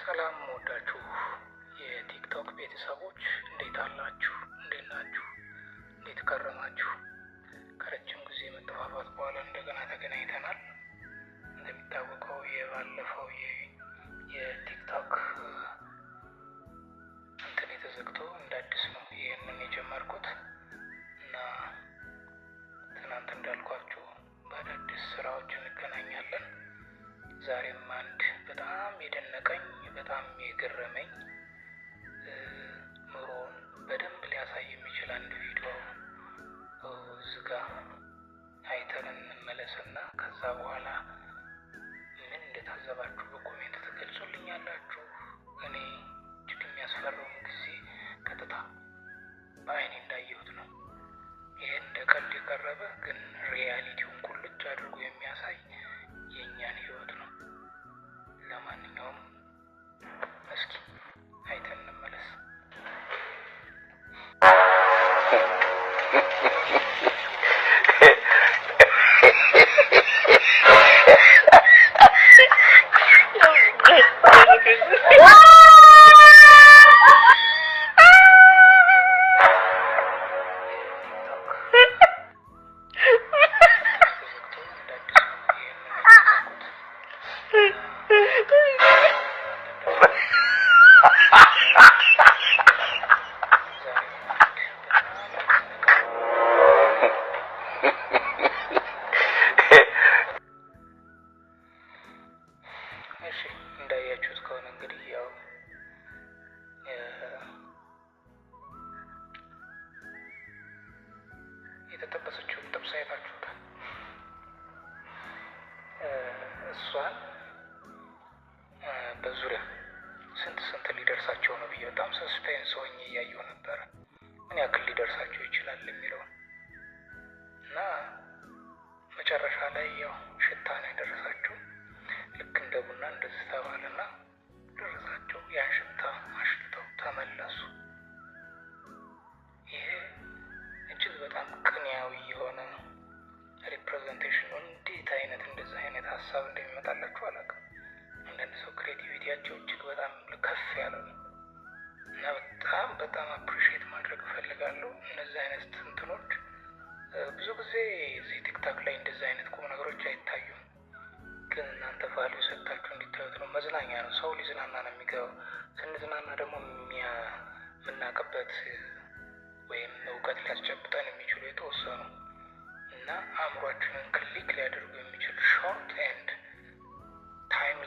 ሰላም ወዳችሁ የቲክቶክ ቤተሰቦች፣ እንዴት አላችሁ? እንዴት ናችሁ? እንዴት ከረማችሁ? ከረጅም ጊዜ መጠፋፋት በኋላ እንደገና ተገናኝተናል። እንደሚታወቀው የባለፈው የቲክቶክ እንትን የተዘግቶ እንደ አዲስ ነው ይህንን የጀመርኩት እና ትናንት እንዳልኳችሁ በአዳዲስ ስራዎች እንገናኛለን። ዛሬም አንድ በጣም የደነቀኝ፣ በጣም የገረመኝ፣ ኑሮውን በደንብ ሊያሳይ የሚችል አንድ ቪዲዮ እዚጋ አይተን እንመለስና ከዛ በኋላ ምን እንደታዘባችሁ በ comment ትገልጹልኛላችሁ። እኔ እጅግ የሚያስፈራውን ጊዜ ቀጥታ በአይኔ እንዳየሁት ነው። ይህ እንደ ቀልድ የቀረበ ግን reality ውን ቁልጭ አድርጎ የሚያሳይ የእኛን ህይወት ነው። ለማንኛውም እስኪ አይተን እንመለስ። የቲክቶክ ተዘግቶ እንደ አዲስ ነው ይህንን የጀመርኩት። ዛሬም አንድ በጣም የደነቀኝ፣ እሺ፣ እንዳያችሁት ከሆነ እንግዲህ ያው የተጠበሰችውን ጥብስ አይታችሁታል። እሷን በዙሪያ ስንት ስንት ሊደርሳቸው ነው ብዬ በጣም suspense ሆኜ እያየሁ ነበረ። ምን ያክል ሊደርሳቸው ይችላል የሚለውን እና መጨረሻ ላይ ያው ሽታ ነው የደረሳቸው። ልክ እንደ ቡና እንደዚህ ተባለና ደረሳቸው። ያን ሽታ አሽትተው ተመለሱ። ይሄ እጅግ በጣም ቅኔያዊ የሆነ representation ነው። እንዴት አይነት እንደዚህ አይነት ሀሳብ እንደሚመጣላችሁ አላውቅም። አንዳንድ ሰው creativity ያቸው እጅግ በጣም ከፍ ያለ ነው እና በጣም በጣም appreciate ማድረግ እፈልጋለሁ። እነዚህ አይነት እንትኖች ብዙ ጊዜ እዚህ ቲክቶክ ላይ እንደዚህ አይነት ቁም ነገሮች አይታዩም። ግን እናንተ value ሰጥታችሁ እንዲታዩት ነው። መዝናኛ ነው። ሰው ሊዝናና ነው የሚገባው። ስንዝናና ደግሞ የምናውቅበት ወይም እውቀት ሊያስጨብጠን የሚችሉ የተወሰኑ እና አእምሯችንን click ሊያደርጉ የሚችል short and time